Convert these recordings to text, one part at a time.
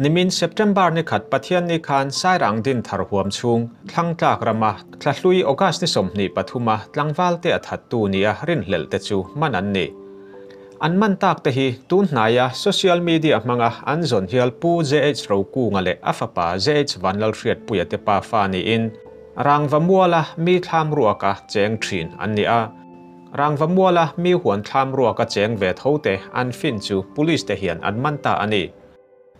Nimin September ni khat Pathianni khan Sairang Dinthar huam chhung Thlangtlak rama Thlahlui August ni 23 a tlangvalte a thattu nia rinhlelh te chu man an ni. An man tak te hi tun hnaia social media hmanga an zawn hial Pu JH Rokunga leh a fapa JH Vanlalhriatpuia te pafa niin Rangva muala mi thlam ruaka cheng thin an ni a. Rangva muala mi huan thlam ruaka cheng ve tho te an fin chu police te hian an man ta a ni.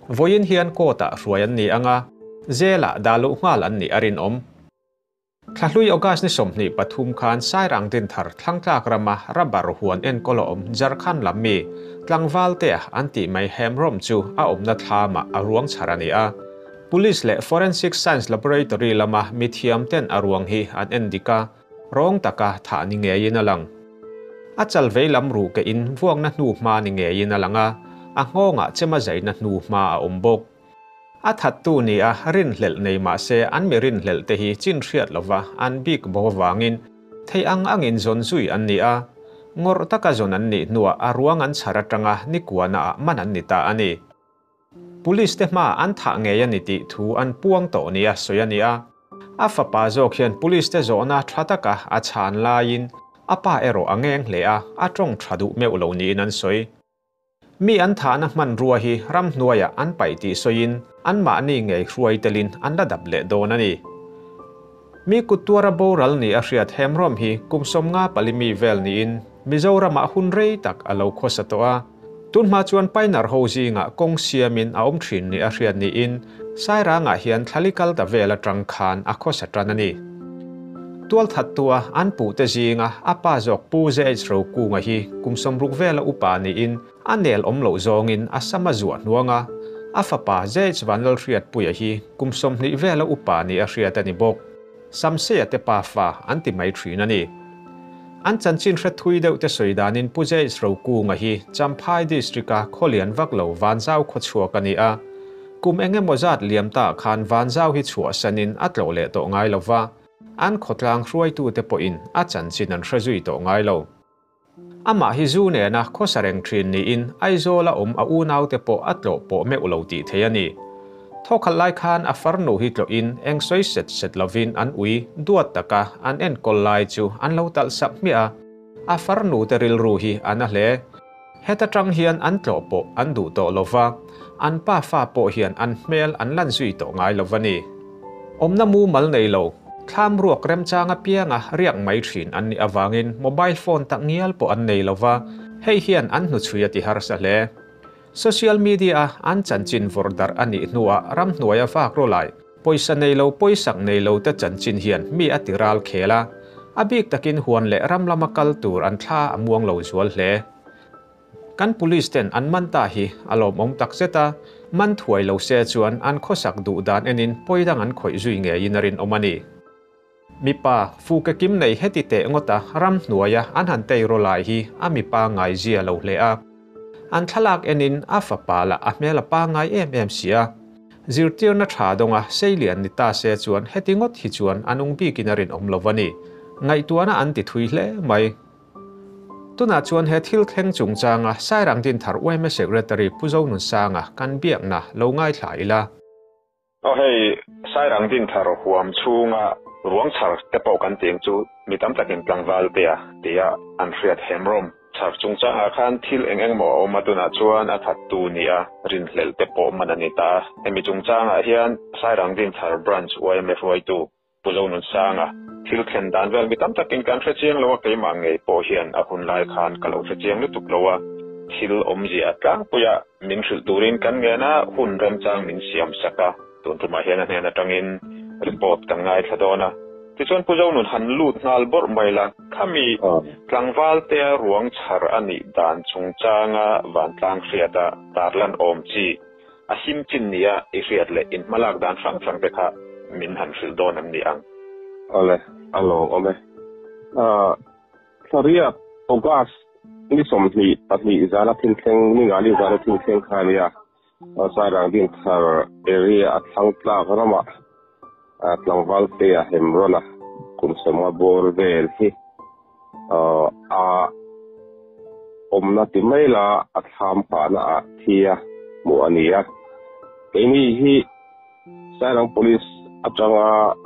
Vawiin hian court ah hruai an ni anga, jail ah dah luh nghal an nih a rinawm. Thlahlui August ni 23 khan Sairang Dinthar Thlangtlak rama rubber huan enkawl a awm Jharkhand lam mi tlangvaltea an tih mai Hemrom chu a awmna thlamah a ruang chhar a ni a. Police leh Forensic Science Laboratory lama mithiam ten a ruang hi an en dik a, rawng taka thah ni ngeiin a lang. A chal vei lam ruh ke in vuakna hnu hma ni ngeiin a lang a, a nghawngah chema zaina hnu hma a awm bawk. A thattu ni a rinhlelh nei mah se an mi rinhlelh te hi chin hriat lova an bik bo avangin thei ang angin zawn zui an ni a, ngawrh taka zawn an nih hnuah a ruang an chhar atanga nikuana ah man an ni ta a ni. Police te hma an thah ngei a ni tih thu an puang tawh nia sawi a ni a. A fapa zawk hian police te zawhna tha taka a chhan laiin a pa erawh a ngeng hle a, a tawng tha duh meuh lo niin an sawi. Mi an thahna hmanrua hi ramhnuaiah an paih tih sawiin anmahni ngei hruai telin an la dap leh dawn a ni. Mi kut tuara boral ni a hriat Hemrom hi kum 54 mi vel niin Mizoramah hun rei tak a lo khawsa tawh a. Tunhma chuan Painar ho zingah kawng siamin a awm thin ni a hriat niin Sairangah hian thlali kal ta vel atang khan a khawsa tan a ni. Tualthattua an puhte zinga a pa zawk Pu JH Rokunga hi kum 60 vela upa niin a nel awm loh zawngin a sama zuah hnuang a, a fapa JH Vanlalhriatpuia hi kum 20 vela upa ni a hriat a ni bawk. Samseia te pafa an ti mai thin a ni. An chanchin hre thui deuh te sawi danin Pu JH Rokunga hi Champhai District-a khawlian vak lo Vanzau khawchhuak a ni a. Kum eng emaw zat liam ta khan Vanzau hi chhuahsanin a tlawh leh tawh ngai lova, an khawtlang hruaitute pawhin a chanchin an hre zui tawh ngai lo. Amah hi zu nena khawsa reng thin niin Aizawl a awm a unaute pawh a tlawh pawh meuh lo tih thei a ni. Thawkhat lai khan a farnu hi tlawhin eng sawi set set lovin an ui duat taka an enkawl lai chu an lo talh sak hmiah a, a farnu te rilru hi a na hle. Heta tang hian an tlawh pawh an duh tawh lova, an pa fa pawh hian an hmel an lan zui tawh ngai lova ni. Awmna mumal nei lo, thlam ruak remchang apianga riak mai thin an nih avangin mobile phone tak ngial pawh an nei lova, hei hian an hnuchhui a ti harsa hle. Social media-a an chanchin vawrh darh a nih hnuah ramhnuaia vak rawlai, pawisa nei lo pawisak nei lo te chanchin hian mi a ti ral khel a, a bik takin huan leh ram lama kal tur an thla a muang lo zual hle. Kan police ten an man ta hi a lawmawm tak zet a, man thuai lo se chuan an khawsak duh dan enin pawi dang an khawih zui ngeiin a rinawm a ni. Mipa fuke kim nei heti teh ngawta ramhnuaia an han tei rawlai hi a mipa ngaizia lo hle a. An thlalak enin a fapa lah a hmel a pangai em em si a. Zirtirna tha dawnga seilian ni ta se chuan heti ngawt hi chuan a nung bikin a rinawm lo a ni. Ngaihtuahna an ti thui hle mai. Tunah chuan he thil thleng chungchanga Sairang Dinthar yma Secretary Pu Zonunsanga kan biakna lo ngaithla ila. Aw hei, Sairang Dinthar huam chhunga ruang chhar te pawh kan tih ang chu mi tam takin tlangval te a tia an hriat Hemrom chhar chungchangah khan thil eng eng maw a awm a, tunah chuan a thattu nia rinhlelh te pawh man a ni ta a. Hemi chungchangah hian Sairang Dinthar Branch yma hruaitu Pu Zonunsanga thil thlen dan vel mi tam takin kan hre chiang lo a, keimah ngei pawh hian a hun lai khan ka lo hre chiang lutuk lo a, thil awmzia tlangpuia min hrilh turin kan ngen a, hun remchang min siam sak a, tun tumah hian a hnen atangin report kan ngaithla dawn a. Tichuan Pu Zonun han lut nghal bawrh mai la, khami tlangval tea ruang chhar a nih dan chungchanga vantlang hriata tarlan awm chi a him chin nia i hriat leh in hmalak dan hrang hrang te kha min han hrilh dawn an ni ang. Awle, a lawm awm e. Thla August ni 22 zana thil thleng, ni nga ni zana thil thleng kha a nia. Sairang Dinthar area a thlang tlak ramah tlangval te a hem rawn a, kum 50 bawr vel hi a awmna ti mai la a thlam phahna ah thi a hmuh a ni a. Keini hi Sairang Police atanga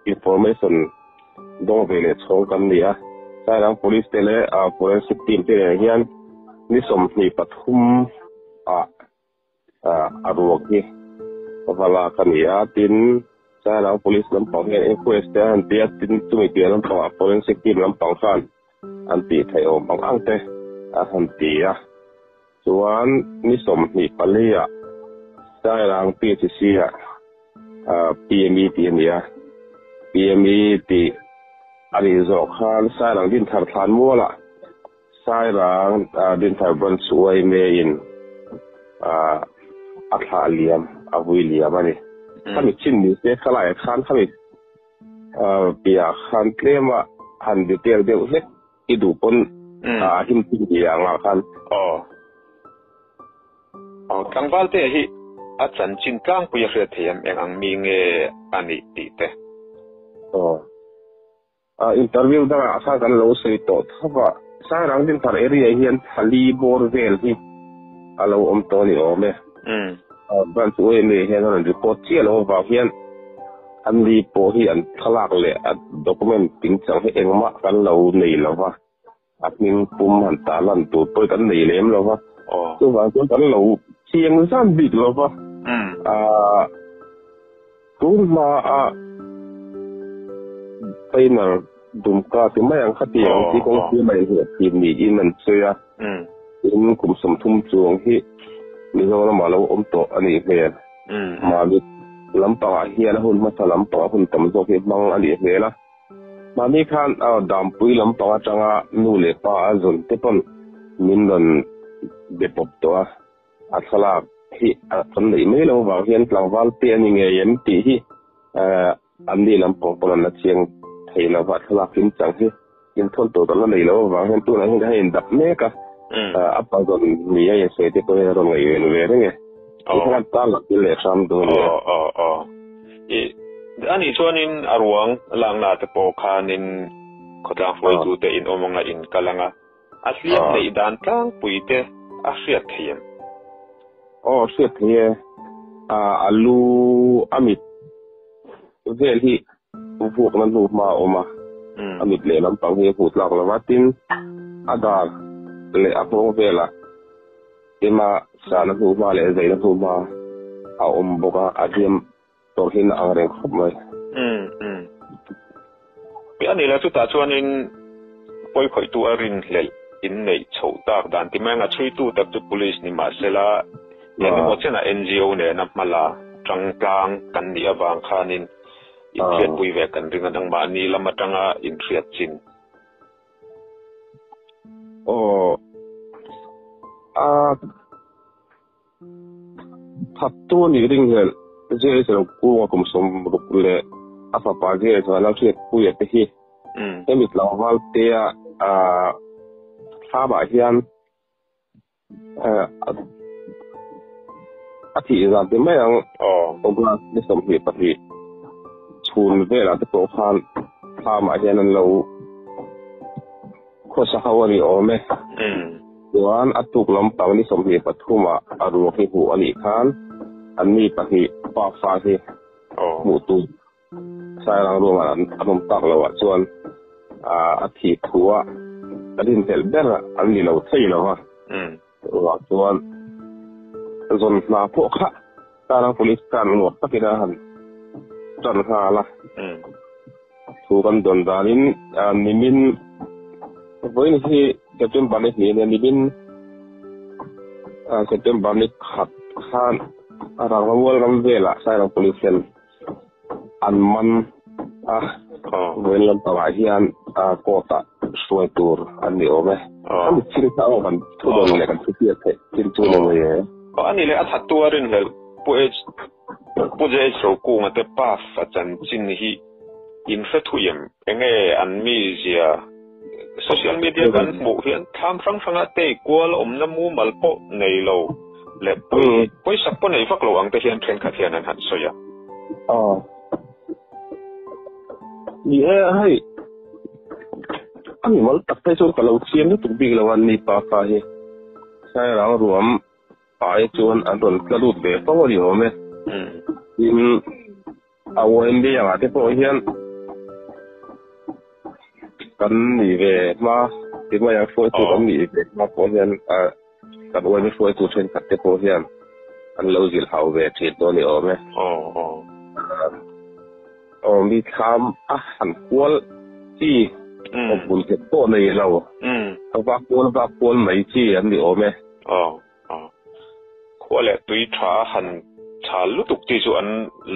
information dawng ve leh chhawng kan ni a. Sairang Police te leh Forensic team te nen hian ni 23 ah a ruak hi va lak a ni a. Tin, Sairang Police lampang hian inquest te a han ti a, tin chumi piah lampangah Forensic team lampang khan an tih theih awm ang ang te a han ti a. Chuan ni 24 ah Sairang PHC ah PME tih a ni a, PME tih a nih zawh khan Sairang Dinthar thlan mualah Sairang Dinthar Branch YMA in a thlah liam, a vui liam a ni. Khami chin ni se khalaiah khan khami piah khan tlema han detail deuh hlek i duh pawn a him chin ni ang ah khan. Aw. Aw, tlangval te hi a chanchin tlangpui a hriat thei em eng ang mi nge a nih tih te. Aw. Interview dangah khan kan lo sawi tawh tho a, Sairang Dinthar area hian thali bawr vel hi a lo awm tawh a ni awm e. Branch YMA hian a rawn report chiah loh avang hian an ni pawh hi an thlalak leh a document tingchang hi engmah kan lo nei lo va, a hming pum han tah lan tur pawh hi kan nei lem lo va. Chuvang chuan kan lo chiang zan bik lo va. Tun hmaa Painter Dumka ti mai ang kha ti ang chi kawng siam a inhmuh thin niin an sawi a. Tin, kum 30 chuang hi Mizoramah lo awm tawh a nih hmel. Mahni lampangah hian a hun hmasa lampang a hun tam zawk hi hmang a nih hmel a. Mahni khan Dampui lampang atanga nu leh pa a zawn te pawn min rawn be pawp tawh a. A thlalak hi a kan neih mai lo avang hian tlangval te a ni ngei em tih hi an ni lampang pawn an la chiang thei lo va, thlalak hlim chang hi inthawn tur kan la nei lo avang hian tunah hian ka in dap mek a, a pa zawn ni a insawi te pawh hian a rawn ngaihven ve reng e. Ti khan tan lah thil leh hram dawn nia. Aw aw i ani chuanin a ruang lakna te pawh khanin khawtlang hruaitu te in awm anga in kal anga a hliam neih dan tlangpui te a hriat thei em? Aw hriat thei e. A lu a mit vel hi vuakna hnu hma a awm a, a mit leh lampang hi a hmuh tlak lo va, tin a dar leh a nghawng velah ema sahna hnu hma leh zaina hnu hma a awm bawk a, a hliam tawrhin a ang reng khawp mai. A ni le, chutah chuanin pawikhawihtu a rinhlelh inneih chhoh tak dan ti mai anga chhuitu tak chu police ni mahsela eng emaw chenah NGO nena hmala tangtlang kan nih avang khanin inhriatpui ve kan ring a, nangmahni lam atanga inhriat chin. Aw, a thattu a nih ringhlelh JH lo kunga kum 60 leh a fapa JH Vanlal Hriatpuia te hi hemi tlangval tea thlamah hian a thih zan ti mai ang August ni 22 chhun velah te pawh khan thlamah hian an lo khawsa ho a ni awm e. Chuan a tuk lampang ni 23 ah a ruak hi hmuh a nih khan an mi pahnih pa fa hi hmuh tur Sairang ruangah an awm tak loh ah chuan a thih thu a a rinhlelh ber an ni lo thei lo va. Ruah chuan zawn hna pawh kha Sairang Police khan nuam takin a han tan nghal a. Thu kan dawn danin nimin vawiin hi September ni hnih ania nimin September ni khat khan Rangvamual ram velah Sairang Police hian an man a, vawiin lampangah hian court ah hruai tur an ni awm e. A mit chin kha aw kan thu dawn leh kan thu piat theih thil chu ni mai e. A ni leh a thattu a rinhlelh Pu H Pu JH Rokunga te paf a chanchin hi in hre thui em? Enge an mizia social media kan hmuh hian thlam hrang hranga tei kual awmna mumal pawh nei lo leh pawisa pawh nei vak lo ang te hian thenkhat hian an han sawi a. Aw. Ni e, hei a mi mal tak phei chuan ka lo chiang lutuk bik lo a ni pa fa hi. Sairang ruam. Ai chuan an rawn tla lut ve fo a ni awm e. Tin, a OMB angah te pawh hian kan nih ve hma ti mai ang hruaitu kan nih ve hma pawh hian kan OMB hruaitu thenkhat te pawh hian an lo zilh hau ve thin dawn a ni awm e. Aw mi thlam a han kual chi awm hmun nghet pawh nei lo a vak kual vak kual mai chi an ni awm e. Aw aw khua leh tui tha a han chhal lutuk chi chu an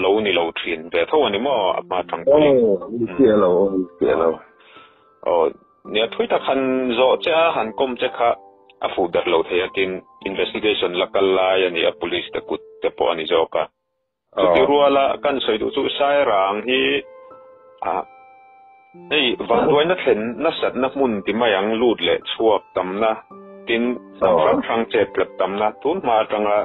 lo ni lo thin ve tho a ni maw a hma tang pawhin. Aw ni chiah lo aw ni chiah lo. Aw nia thui tak han zawh che a han kawm che kha a fuh ber lo thei a tin investigation la kal lai a ni a police te kut te pawh a ni zawk a. Chuti ruala kan sawi duh chu Sairang hi hei vanduaina thlen nasatna hmun ti mai ang lut leh chhuak tamna tin hnam hrang hrang chet tlat tamna tun hma atanga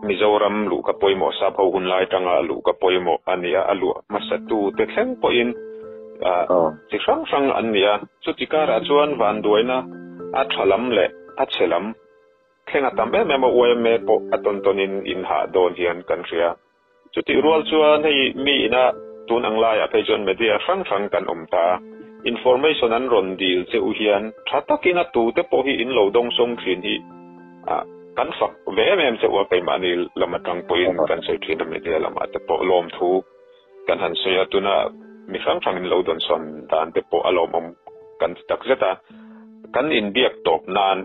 Mizoram luhka pawimawh sap ho hun lai atanga luhka pawimawh a ni a, a luah hmasatu te thleng pawhin chi hrang hrang an ni a. Chuti karah chuan vanduaina a tha lam leh a chhe lam Thleng a tam em em a, YMA pawh a tawn tawnin in hah dawn hian kan hria. Chutih rual chuan hei mi ina tun ang laiah phei chuan media hrang hrang kan awm ta a, information an rawn dil che u hian tha takin a tute pawh hi in lo dawng sawng thin hi kan fak ve em em che u a, keimahni lam atang pawhin kan sawi thin a media lamah te pawh lawmthu kan han sawi a, tuna mi hrang hrang in lo dawnsawn dan te pawh a lawmawm kan ti takzet a, kan inbiak tawp nan.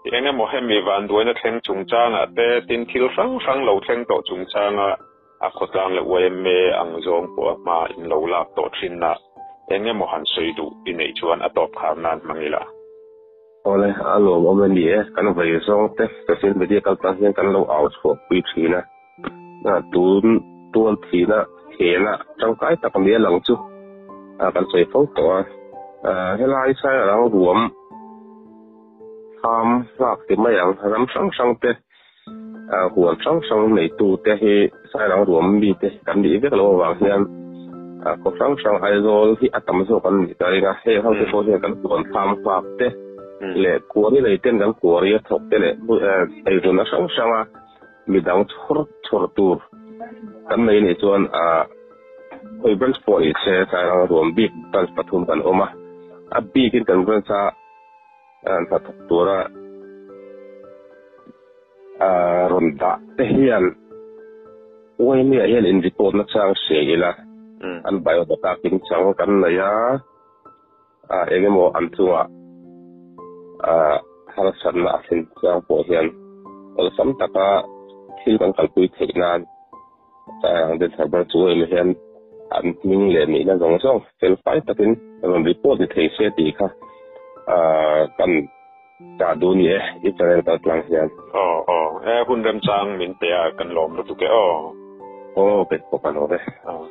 Eng emaw hemi vanduaina thleng chungchangah te, tin thil hrang hrang lo thleng tawh chungchanga a khawtlang leh yma ang zawng pawh a hma in lo lak tawh thin a, eng emaw han sawi duh i neih chuan a tawp khar nan hmang ila. Awle, a lawmawm a ni e, kan vei zawng te social media kal tang hian kan lo au chhuah pui thin a, tun tual thihna thehna tangkai tak nia lang chu kan sawi fo tawh a, helai Sairang ruam Thlam hlak ti mai ang, ram hrang hrang te, huan hrang hrang neitu te hi Sairang ruam mi te kan nih vek loh avang hian khaw hrang hrang Aizawl hi a tam zawk an nih ta ring a, heng ho te pawh hian kan huan thlam hlak te leh kuari lei ten kan kuari a thawk te leh eizawna hrang hrang a midang chhawr chhawr tur kan nei nih chuan khawi branch pawh ni se Sairang ruam bik branch pathum kan awm a, a bikin kan branch a. Hnathawk tura rawn dah te hian Uaimia hian in report na chang hria ila an biodata kim chang kan nei a, eng emaw an chungah harsatna a thlen chang pawh hian awlsam taka thil kan kalpui theih nan Chang den thar ber chu emaw hian an hming leh nihna zawng zawng fel fai takin rawn report ni thei se tih kha kan chah duh ni e i channel kal tlang hian. Aw aw e hun remchang min pe a kan lawm lutuk e aw. Aw pek pawh ka lawm e. Aw.